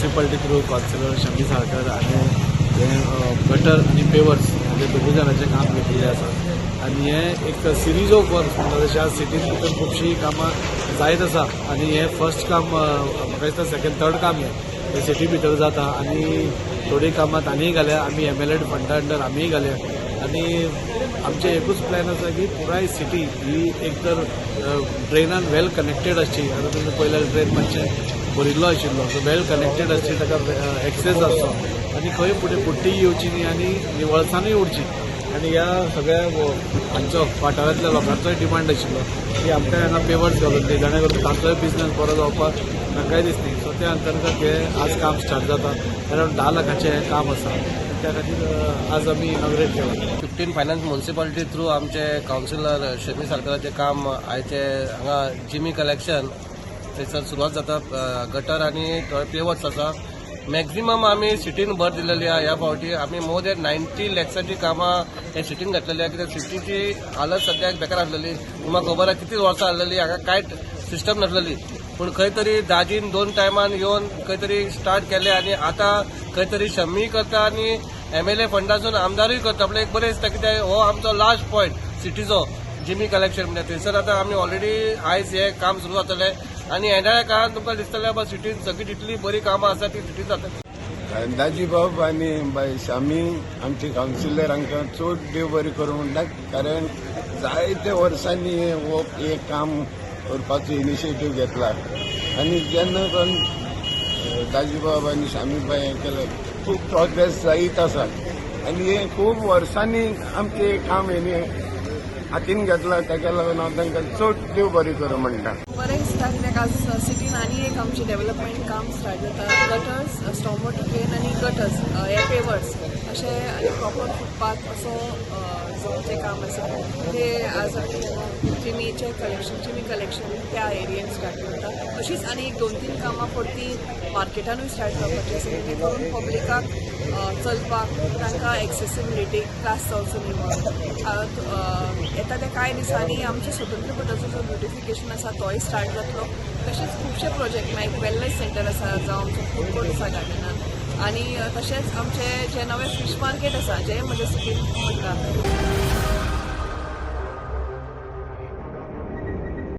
Municipality through councillor Shami Salkar आनी हे gutter आनी पेवर्स म्हणजे दोगूय जाणांचें काम घेतिल्लें आसा. आनी हें एक सिरीज ऑफ वर्क्स म्हणटा तशें आज सिटीन भितर खुबशीं कामां जायत आसा. आनी हें फर्स्ट काम, म्हाका दिसता सेकंड थर्ड काम हें सिटी भितर जाता. आनी थोडीं कामां तांणीय घाल्या, आमी एमएलए फंडा अंडर आमीय घाल्या. आनी आमचें एकूच प्लॅन आसा की पुराय सिटी ही एक तर ड्रेनान वेल कनेक्टेड आसची. आतां तुमी पळयल्यार ड्रेन मातशें भरिल्लो आशिल्लो. सो वेल कनेक्टेड आसची, ताका एक्सेस आसचो आनी खंय फुडें बुड्डी येवची न्ही आनी निवळसाणूय उरची. आनी ह्या सगळ्या हांचो वाठारांतल्या लोकांचोय डिमांड आशिल्लो की आमकां हांगा पेवर्स घालून दी, जाणे करून तांचोय बिजनस बरो जावपाक तांकांय दिसनी. सो त्या अंतर्गत हें आज काम स्टार्ट जाता. अरावंड 10 लाखाचें हें काम आसा. त्या खातीर आज आमी इनॉग्रेट केलां. 15 फायनान्स म्युन्सिपालिटी थ्रू आमचे कावन्सिलर शमी साळकराचें काम आयचे हांगा जिमी कलेक्शन थंयसर सुरवात जाता. गटर आनी थोडे पेवर्स आसा. मॅक्झिमम आमी सिटीन भर दिलेली आहा. ह्या फावटी आमी मोर दॅन 90 लॅक्साची कामां हे सिटीन घातलेली आहा, कित्याक सिटीची हालत सद्याक बेकार आसलेली. तुमकां खबर आहा कितली वर्सां आसलेली, हांगा कांयच सिस्टम नासलेली. पूण खंय तरी दाजीन दोन टायमान येवन खंय तरी स्टार्ट केले आनी आतां खंय तरी शमी करता आनी एमएलए फंडासून आमदारूय करता. आपल्याक एक बरें दिसता, कित्याक हो आमचो लास्ट पॉयंट सिटीचो जिमी कलेक्शन म्हणजे थंयसर आतां आमी ऑलरेडी आयज हें काम सुरू जातलें आनी येणाऱ्या काळात तुमकां दिसतलें बाबा सिटीन सगळी जितली बरी कामां आसा ती सिटीन जातली. दाजी बाब आनी बाय शामी, आमचे कावन्सिलर, हांकां चड देव बरें करूं म्हणटा, कारण जायते वर्सांनी हे हो हें काम करपाचो इनिशिएटीव घेतला. आनी जेन्ना सावन दाजी बाब आनी शामी बाय हें केलें, खूब प्रोग्रेस जायत आसा. आनी हें खूब वर्सांनी आमचें काम हेणी हातीन घेतलां, ताका लागून हांव तांकां चड देव बरें करूं म्हणटा. बरें दिसता, कित्याक आज सिटीन आनी एक आमचें डेव्हलपमेंट काम स्टार्ट जाता. गटर्स, स्टॉर्म वॉटर ड्रेन आनी गटर्स हे पेवर्स अशें आनी प्रॉपर फुटपाथ असो जो आमचें काम आसा तें आज आमी जिमीचें कलेक्शन, जिमी कलेक्शन त्या एरियेन स्टार्ट करता. अशीच आनी एक दोन तीन कामां परती मार्केटानूय स्टार्ट जावपाची आसा, जेणे करून पब्लिकाक चलपाक तांकां एक्सेसिबिलिटीक त्रास जावचो न्ही म्हणून. येता त्या कांय दिसांनी आमच्या स्वतंत्र पदाचो जो ब्युटिफिकेशन आसा तोय स्टार्ट जातलो. तशेंच खुबशे प्रोजेक्ट, मागीर वेलनेस सेंटर आसा, जावं आमचो फूड कोर्ट आसा गार्डनान आनी तशेंच आमचे जे नवे फीश मार्केट आसा, जे म्हज्या सिटीन म्हणटा.